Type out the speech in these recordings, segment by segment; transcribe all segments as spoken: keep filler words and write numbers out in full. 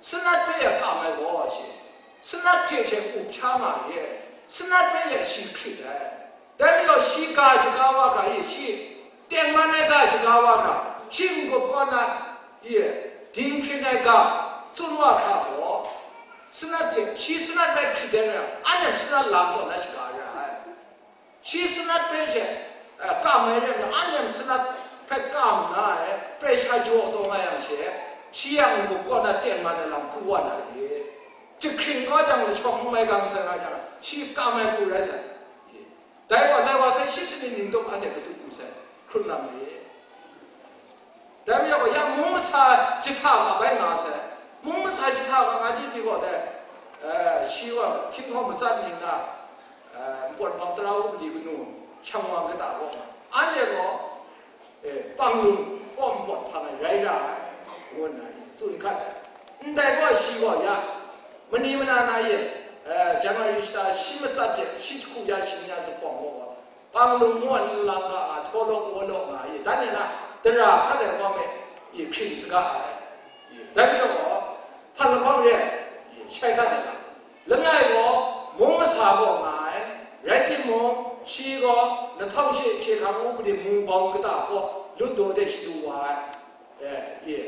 Sanat hpe ya kam ai gaw shi, sanat hte she up sha nga ye, sanat hpe ya shi hkrit ai. Dai majaw shi ga shaga wa ga ye, shi tengman ai ga shaga wa ga, shi n-gup kaw na ye, dinghpring ai ga tsun wa hkra gaw, sanat hte, shi sanat bai hkrit ai rai, anhte sanat lam kaw na shaga ra ai. Shi sanat hpe she, eh, kam ai rai nna, anhte sanat hpe kam nna, eh, pressure jaw taw nga yang she, shi yang n-gup kaw na tengman ai lam hku wa na re. Jahkring kau jang, lashawng n mai gang sai nga jang, shi kam ai hku rai sai. Dai wa, dai wa sai shi sanit ning tawk anhte kadu u sai, hkrun lam re. Dai majaw, ya mung masa jahta ga bai nga sai. Mung masa jahta ga nga di pyi gaw dai, eh, shi wa hkying hkawng matsat ning na, eh, npawt bang tara u mali kanu, shang wa kata gaw, anhte gaw, eh, panglung kaw npawt hpang ai rai ra ai, ngu nna tsun hkat ai. Ndai gaw shi gaw ya, mani mana na ye, eh, January shata shi matsat hte shi jahku ya shi ni a zuphpawng gaw, panglung ngu ai nlang ga nga, htaw law, wa law nga ye, dan e na, dara hkat ai kawm e, ye hkring saga ai. Ye, dai majaw gaw, hpan lahkawng re ai, ye, shai hkat ai ga. Langai gaw, mung masa gaw nga ai, rai timung, shi gaw, nahtawng she hpye hkang u mali mu bau kata kaw, lut daw de shadu wa ai. Eh, ye,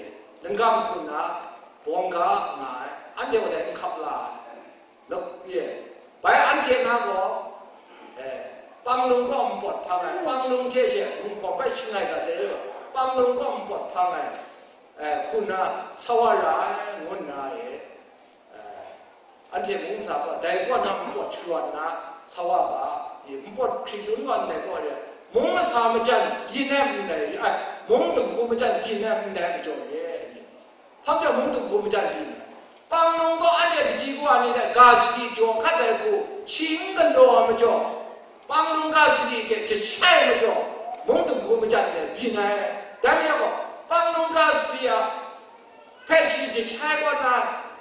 nangkam hku nna, bawng ga nga ai, anhte wa dai n hkap la ai. Lawk, ye, bai anhte na gaw, eh, panglung kaw npawt hpang ai, panglung hte she, Munghkawm bai shangai dat ai, panglung kaw npawt hpang ai, eh, hku nna sa wa ra ai, ngu nna, eh, eh, anhte mung masa gaw, dai kaw na npawt sharawt nna sa wa ga, ye, npawt hkritun gaw ndai kaw re, mung masa majan byin ai ndai, ai, mung dinghku majan byin ai ndai majaw re, ye. Hpa majaw mung dinghku majan byin ai. Panglung gaw anhte kaji kawa ni hte ga sadi jaw hkat ai hku, shi n galaw ai majaw, panglung ga sadi hte jashai ai majaw, mung dinghku majan hte byin ai. Dai majaw gaw, panglung ga sadi a hpe shi jashai kaw na,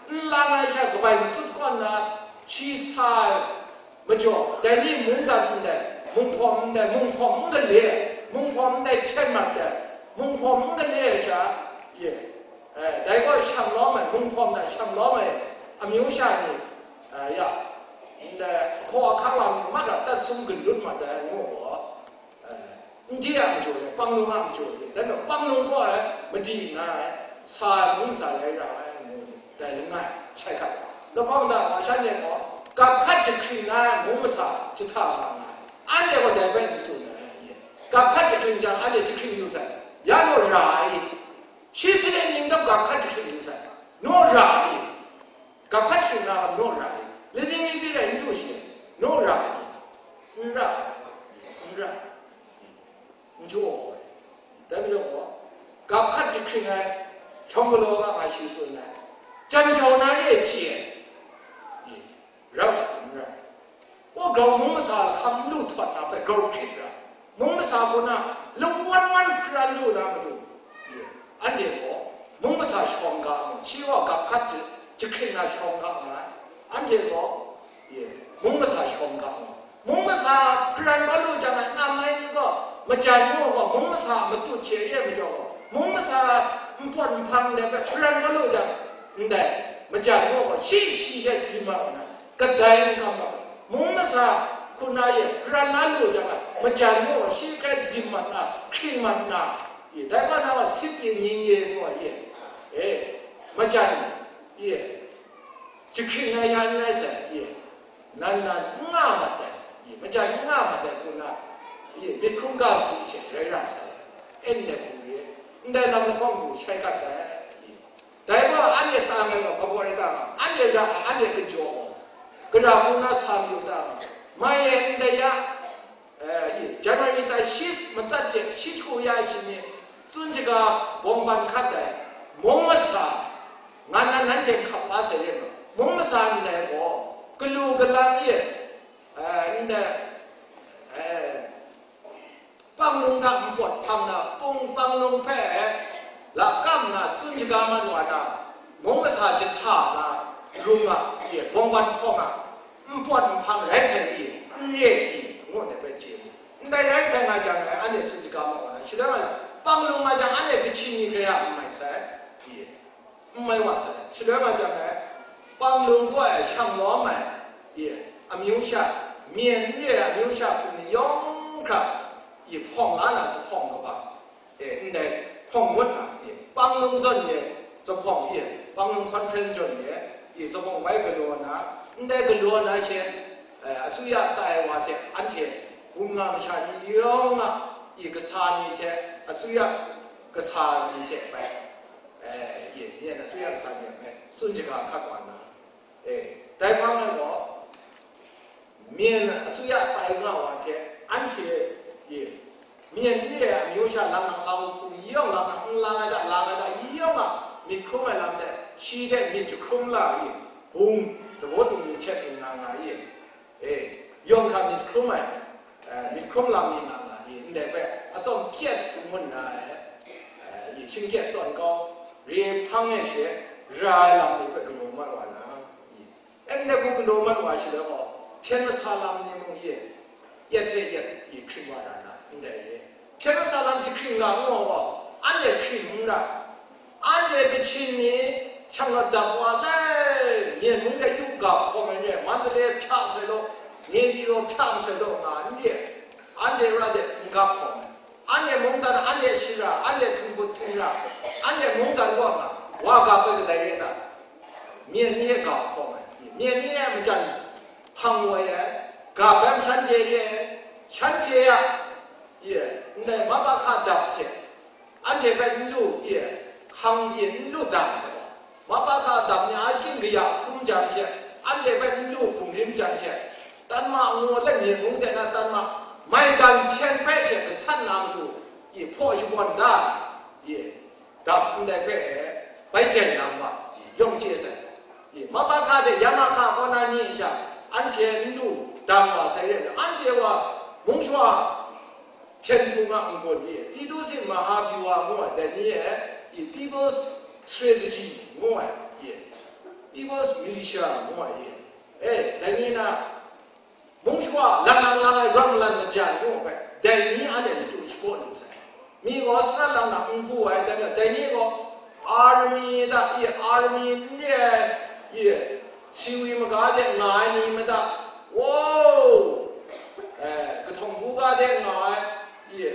n lang ai sha kabai matsut kaw na, shi sa ai majaw, dai ni mungdan ndai, Munghkawm ndai, Munghkawm n gale ai, Munghkawm ndai hten mat ai, Munghkawm n gale ai sha, ye, eh, dai gaw shang lawm ai, Munghkawm hta shang lawm ai amyu sha ni, eh, ya, ndai ahkaw ahkang lam ni mat a tat sum gun lut mat ai ngu gaw, eh, n de a majaw re, panglung a majaw re, dai majaw panglung gaw ai madi nga ai, sa ai mung sa rai ra ai ngu ni. Dai langai, shai hkat. Lahkawng da, ma shan e gaw, gap hkat jahkring na ai mung masa jahta ga nga ai. Anhte gaw dai bai n tsun ai, gap hkat jahkring jang, anhte jahkring yu sai, ya naw ra ai. Shi sanit ning tawk gap hkat jahkring yu sai, naw ra ai. Gap hkat jahkring na naw ra ai. Laning lapi rai n du shi, naw ra ai. N ra ai. N ra ai. N jaw ai. Dai majaw gaw, gap hkat jahkring ai, shawng galaw nga nga shi tsun ai, jan jau na re ai chye ai, rau ai n rai. Wa grau mung masa lahkam n lu htawt na hpe grau hkrit ra, mung masa hku na lawan wan hparan lu na matu, anhte gaw mung masa shawng ga mu, shi gaw gap hkat jahkring na shawng ga nga ai, anhte gaw, Ye, mung masa shawng ga mu. Mung masa hparan kau lu jang, a ngam ai ni gaw, majan mu gaw, mung masa matut hte re ai majaw gaw, mung masa npawt nhpang de hpe hparan kau lu jang, ndai, majan mu gaw, shi shi hte zim ai wa na, kadai n kam ai. Mung masa hku na ye hparan na lu jang, majan mu gaw, shi hkrai zim mat na, hkring mat na, ye, dai gaw na gaw, sip ye, nying ye, ngu ai ye, e, majan, ye, jahkring ai ya n rai sai, ye, nan nan n nga mat ai, ye, majan n nga mat ai hku na, ye, myit hkrum ga su hte rai ra sai, en let hku re, ndai lam lahkawng hku shai gat ai, ye. Dai gaw anhte tang ai gaw, hpa baw rai ta nga, anhte ra ai, anhte kajaw ai, gara hku na sa mayu ta nga, mai e ndai ya, Eh, January tsai shi matsat hte shi hku ya ai shi ni, tsun shaga bawng ban hkat ai, mung masa, nga na nanhte hkap la sai re ma, mung masa ndai gaw, galu galang e, eh, ndai, eh, panglung hta npawt hpang na, pung panglung hpe, lakam na, tsun shaga mat wa na, mung masa jahta na, rung a, e, bawng ban hpawng a, npawt nhpang rai sai i, n re i, ngu ai hpe chye mu. Ndai rai sai nga jang, anhte tsun shaga mat wa na, shada nga jang, panglung nga jang, anhte kachyi ni kaya n mai sai, i. N mai wa sai, shaloi wa jang e, Panglung kaw e shang lawm ai, i, amyu sha, myen n re ai amyu sha hpung ni yawng hkra, i, hpawng la na zuphpawng kaba, e, ndai hpawng ngut na, i, Panglung zawn e zuphpawng, i, Panglung conference zawn e, i, zuphpawng bai galaw na, ndai galaw na she, e, asuya tai wa hte anhte bum nga masha ni yawng a, i, kasa ni hte, asuya kasa ni hte bai, e, i, myen asuya kasa ni hte bai tsun shaga hkat wa na, e, dai hpang e gaw, myen asuya tai nga wa hte, anhte, i, myen n re ai amyu sha lang nang, lang hpung yawng lang nang, n lang ai da, lang ai da, yawng a myit hkrum ai lam hte, shi hte myit jahkrum la i, bung dabaw tung ni htet ni nga nga i, e, yawng hkra myit hkrum ai, e, myit hkrum lam ni nga nga i, ndai hpe atsawm kyet hkrum ngun na ai, e, i, shingkyet tawn kau, re hpang e she ra ai lam ni hpe galaw mat wa na, i, Ndai hku galaw mat wa shaloi gaw, hpyen masa lam ni mung ye, yet hte yet i hkring wa ra na, ndai re. Hpyen masa lam jahkring ga ngu gaw, anhte hkring n ra. Anhte Kachin ni shang lat dap wa lai, Myen mung de yu gap hkawm ai re, Mandalay hpya sai law, Naypyidaw hpya masai law nga n re, anhte ra de n gap hkawm ai. Anhte mungdan, anhte shara, anhte htunghkut htungra, anhte mungdan kaw nga, wa gap ai kadai re ta? Myen ni e ga hkawm ai, myen ni e majan hpang woi ai, ga bai shanhte re ai, shanhte a, ye, ndai mabaka dap hte, anhte bai n lu, ye, hkang ye n lu dang sai gaw, mabaka dap ni a kying kaya hkrum jang she, anhte bai n lu bungrim jang she, Tanma ngu let myen mung de na tanma, maigan hpyen hpe she gasat na matu, ye, hpaw shakawn da, ye, dap ndai hpe bai jai na wa, yawng chye sai. Mabaka hte yamaka kaw na ni sha, anhte n lu dang wa sai re, anhte wa mung shawa hpyen hpung a n-gun i, Idu sin maha biwa ngu ai, dai ni e, i, People's Strategy ngu ai, i, People's Militia ngu ai, i, e, dai ni na, mung shawa lang lang lang ai ram lan majan ngu ai, dai ni anhte lachyum shapraw lu sai. Mi gaw sarat lang na n gu ai, dai na, dai ni gaw army da, i, army n re ai, i, siwi maga de nga ai ni mada, wow, e, kahtawng buga de nga ai, i,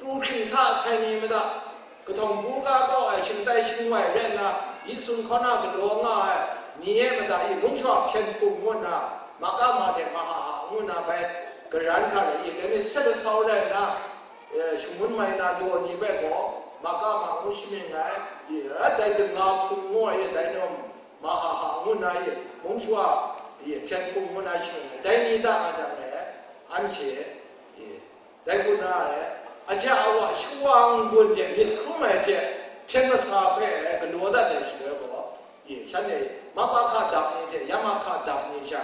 pru hkring sa sai ni mada, kahtawng buga kau ai shingtai shingwai rai nna, yi sun hkaw na galaw nga ai ni e mada i mung shawa hpyen hpung ngu nna, maka ma hte maha ha ngu nna bai karan hkra ai, i, dai mi set asau rai nna, e, shangun mai na daw ni bai gaw, maka ma ngu shamying ai, i, dai dinga hpung ngu ai, i, dai nawm maha ha ngu nna, i, mung shawa, i, hpyen hpung ngu nna shamying ai, dai ni da nga jang e, anhte, i, Dai hku na e, aja awa shawa n-gun hte myit hkrum ai hte hpyen masa hpe galaw dat ai shaloi gaw, i, shanhte mabaka dap ni hte yamaka dap ni sha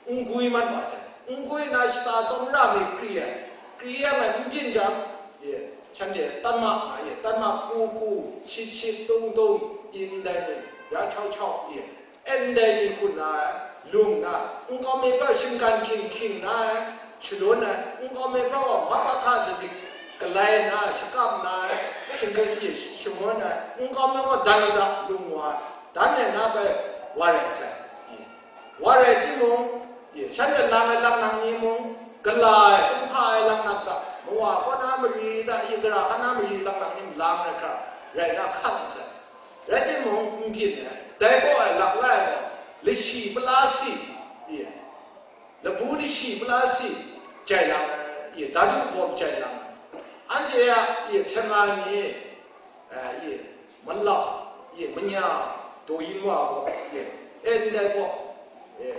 n gwi mat wa sai. N gwi na shata tsawmra mi kri ai, kri yang ai n byin jang, i, shanhte tanma nga i, tanma ku ku, shit shit tung tung, i, ndai ni, ya chau chau, i, Ndai ni hku nna, lung nna, nkau mi hpe shinggan hkying hkying nna, shalun ai, nkau mi hpe gaw mabaka dazik galai nna, shakap nna, shinggan hkying shangun ai, nkau mi gaw dan lada lung wa ai, dan nna bai wa rai sai. Wa rai timung, shanhte lang ai laknang ni mung, gala ai, kumhpa ai laknak hta, mawa kaw na mari hta, i gara hkan na mari laknak ni lang ai hkra rai na hkam sai. Rai timung, n byin ai, dai kaw ai lak lai gaw, lashi pala si, i, labu lashi pala si, jai lang ai, i, dadu bawm jai lang ai. Anhte a, i, hpyen nga ni, eh, i, malau, i, manya, daw yin wa gaw, i, e, ndai gaw, i,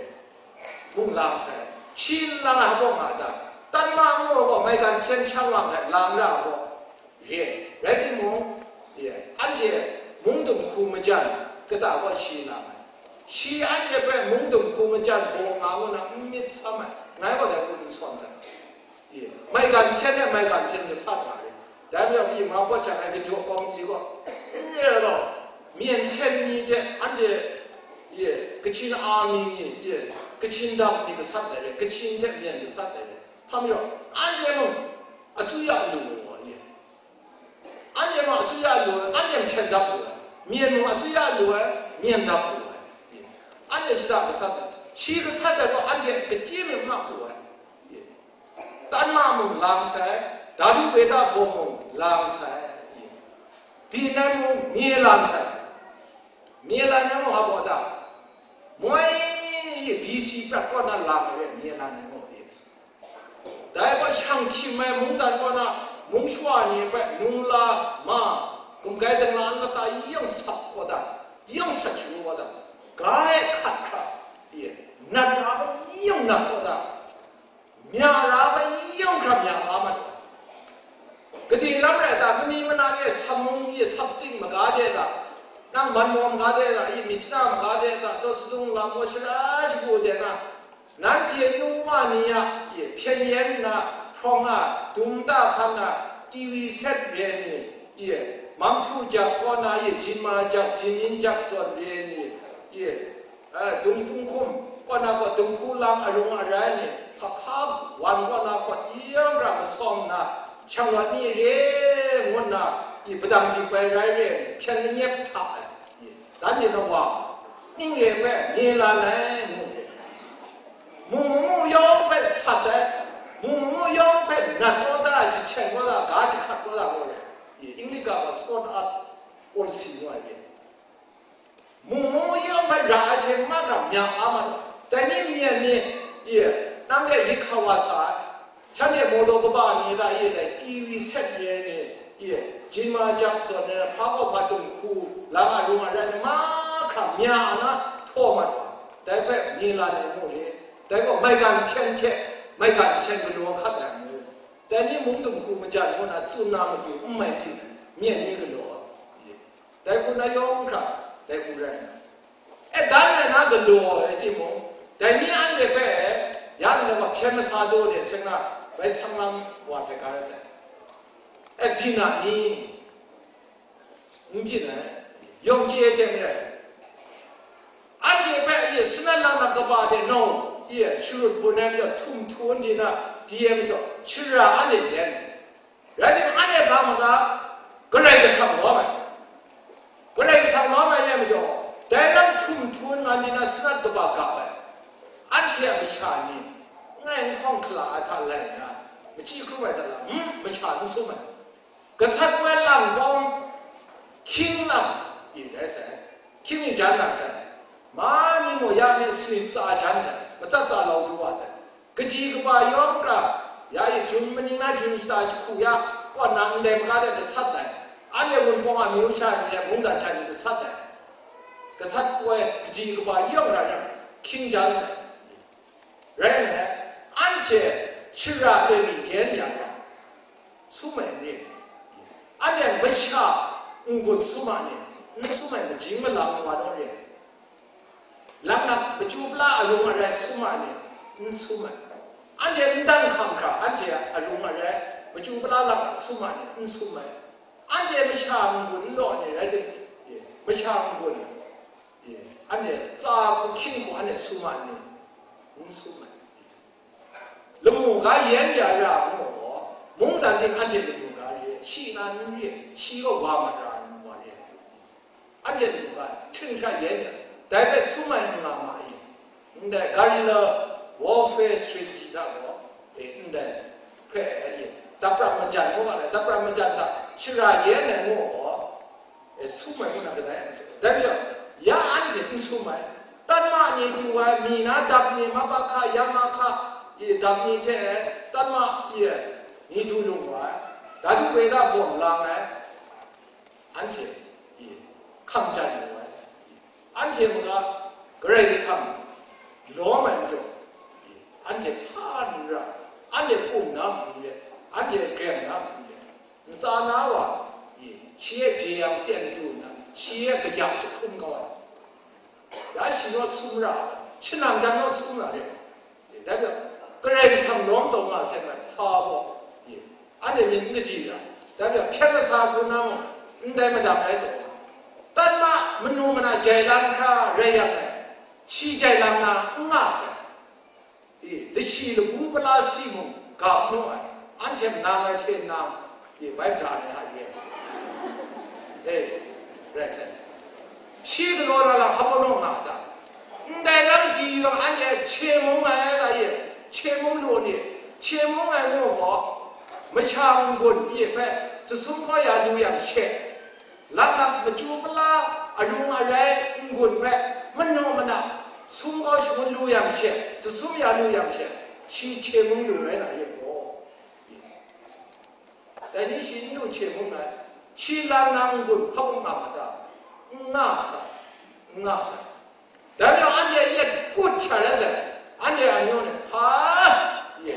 mung lang sai. Shi n lang ai gaw nga ta? Tanma ngu gaw, maigan hpyen shang lang ai, lang ra gaw, Ye, rai timung, ye, anhte mungdum hku majan kata gaw shi nga ai. Shi anhte hpe mungdum hku majan baw nga ngu na n myit sam ai, ngai gaw dai hku n sawn sai. Ye, maigan hpyen e maigan hpyen gasat nga ai. Dai majaw, i ma pawt jang ai kajaw kawng chye gaw, n re ai law, myen hpyen ni hte anhte, ye, Kachin Army ni, ye, Kachin dam ni gasat ai re, Kachin hte myen gasat ai re. Hpa majaw, anhte mung, atuya lu ai, ye. Anhte ma asuya lu ai, anhte hpyen dap lu ai. Myen mung asuya lu ai, myen dap lu ai. Anhte shada gasat ai, shi gasat ai gaw anhte kachyi myit ma lu ai. Tanma mung lang sai, Dadu Beta bawng mung lang sai. Byin ai mung mye lang sai. Mye lan ai mung a baw da. Moi B C prat kaw na lang ai re, mye lan ai mung e. Dai hpa shang hkyim ai mungdan kaw na mung shawa ni hpe nung la ma, gumgai dingla lata yang sap kaw da, yang sat shagu kaw da, ga e hkat hkra, ye, nat ra hpe yang nat kaw da, mya ra hpe yang hkra mya la ma da. Gade lam rai ta, mani mana e samung e substing maga de ta, nang man maw maga de ta, i myit shana maga de ta, daw sadung lam maw shara shagu de na, nanhte nu wa ni a, i hpyen yen nna, hprawng a, dum ta hkan a, T V set re ni, i mam htu jak kaw na, i jinma jak, jinmyin jak zawn re ni, i, eh, dung tung hkum kaw na kaw, dung hku lang arung arai ni, hpa hka wan kaw na kaw, yang ra masawm na, shang wat ni re ngu nna, i padang di bai rai re, hpyen lanyep hta ai, i, dan de na wa, ning re hpe nye la lai ngu re. Mu mamu yawng hpe sat ai, mu mamu yawng hpe nat kaw da, jahten kaw da, ga jahkat kaw da ngu re. I, English ga gaw scorn art policy ngu ai re. Mu mamu yawng hpe ra ai hte mara mya a ma, dai ni myen ni, i, nang de yit hka wa sa ai. Shanhte mawdaw kaba ni da, i, dai T V set re ni, i, jinma jak zawn ai, hpa kaw hpa dung hku, lang arung arai ni mahkra mya na htaw mat wa, dai hpe mye lan ai mu re, dai gaw maigan hpyen hte, maigan hpyen galaw hkat ai mu, dai ni mung dung hku majan ngu na tsun na matu n mai byin ai, myen ni galaw ai. Dai hku na yawng hkra, dai hku rai nna, e dan ai na galaw ai timung, dai ni anhte hpe, ya ndai wa hpyen masa daw de seng na, bai sang lam wa sai ga rai sai. E byin a ni? N byin ai, yawng chye ai hte maren. Anhte hpe ye, sanan lang na kaba hte nau, ye, sharut bun ai majaw, htum htu n di na, di ai majaw, shara anhte yen. Rai timung, anhte hpa maga, Karai Kasang lawm ai. Karai Kasang lawm ai re ai majaw, dai lam htum htu n nga ni na sanat kaba gap ai. Anhte a masha ni, ngai n hkawng hkala ai hta lai nna, machyi hkrum ai hta lam, hmm, masha n sum ai. Gasat poi lang kawng, hkying lam, i rai sai, hkying mi jan na sai, ma mi mung ya mi sanit tsa jan sai, matsat tsa lau du wa sai. Kaji kaba yawng hkra, ya i jun maning na jun shata jahku ya, kaw na ndai maga de gasat ai, anhte Wunpawng a amyu sha ni, mungdan sha ni gasat ai, gasat poi kaji kaba yawng hkra rai, hkying jan sai. Rai nme, anhte shara de ni yen ya yang, sum ai n re? Anhte masha n-gun sum a ni? N sum ai, majing malang wa naw re? Laknak machyu pala arung arai sum a ni? N sum ai. Anhte n dan hkam hkra, anhte arung arai machyu pala laknak sum a ni? N sum ai. Anhte masha n-gun n law ni rai tim, masha n-gun, anhte tsa hku hkying hku anhte sum a ni? N sum ai. Lamu ga yen ya ra ngu gaw, mungdan ting anhte lamu ga re, shi na n re, shi gaw wa mat ra ai wa re. Anhte lamu ga hting hkra yen ya, dai hpe sum ai n nga ma i? Ndai guerrilla warfare strategy hta gaw, e, ndai hpe, e, daprat majan ngu ga, daprat majan hta shara yen ai ngu gaw, e, sum ai ngu na kadai ai majaw, dai majaw, ya anhte n sum ai, tanma ni du ai, mi na dap ni, mabakha, yamahka, i, dap ni hte, tanma, i, ni du lung wa ai, Dadu Beta bawng lang ai, anhte, i, hkam jan lu ai, anhte maga Karai Kasang lawm ai majaw, i, anhte hpa n ra, anhte kum na n re, anhte grem na n re, ntsa na wa, i, shi e jeyang ten du nna, shi e kayak jahkum kau ai. Ya shi naw sum ra, shanang jan naw sum ra re. Dai hpe, Karai Kasang lawm taw nga sai ngai hpa gaw, i, anhte myit n kaji ra, dai hpe hpyen masa hku na mung, ndai madang ai taw nga, tanma manu mana jai lang hkra rai yang ai, shi jai lang na n nga sai. I, lashi labu pala si mung gap nu ai, anhte nang ai hte nang, i, bai bra ai a re ai. E, rai sai. Shi galaw na lam hpa naw nga a ta? Ndai lam di yang anhte hkye mung ai la ye, hkye mung lu ni, hkye mung ai ngu gaw, masha n-gun ye hpe, tsasum gaw ya lu yang she, laklak machyu pala, arung arai n-gun hpe, manaw mana, sum gaw shangun lu yang she, tsasum ya lu yang she, shi hkye mung lu rai na ye gaw. Dai ni shi n lu hkye mung ai, shi lang na n-gun hpa mung nga ma ta? N nga sa, n nga sa. Dai majaw anhte yet kut sha rai sai, anhte amyu ni hpa ye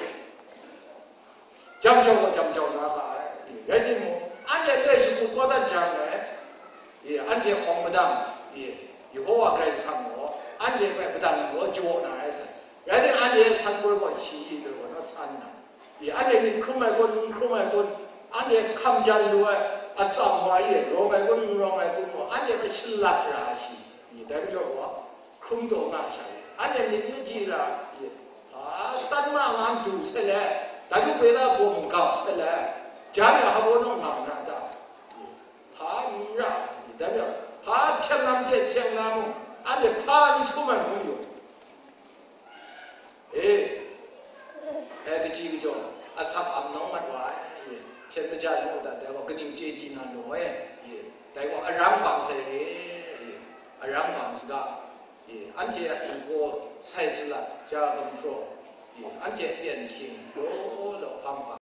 jam jau gaw jam jau na ga ai. Rai timung, anhte loi shakut kau dat jang ai, anhte awng madang, Yehowa Karai Kasang gaw anhte hpe padang gaw jaw na rai sai. Rai timung, anhte san poi gaw shi loi gaw naw san na. Anhte myit hkrum ai kun, n hkrum ai kun, anhte hkam jan lu ai atsam wa e rawng ai kun, n rawng ai kun gaw, anhte hpe shalat ra ai shi, dai majaw gaw, hkrum taw nga ai sha e, anhte myit n kaji ra, a, tan ma nga du sai le, dai du pe da bawm gap sai le, jan ai hpa naw nga na ta? Hpa n ra, dai majaw, hpa hpyen lam hte seng na mung, anhte hpa n sum ai hpung yu. E, e, kaji kajaw, asak am nawng mat wa ai, e, hpyen majan mu dat, dai gaw kaning chyeji na naw e, e, dai gaw arang bang sai re, e, arang bang saga, e, anhte a htinggaw sai salat, ja gumhpraw, e, anhte a ten hkying law law hpang hpang.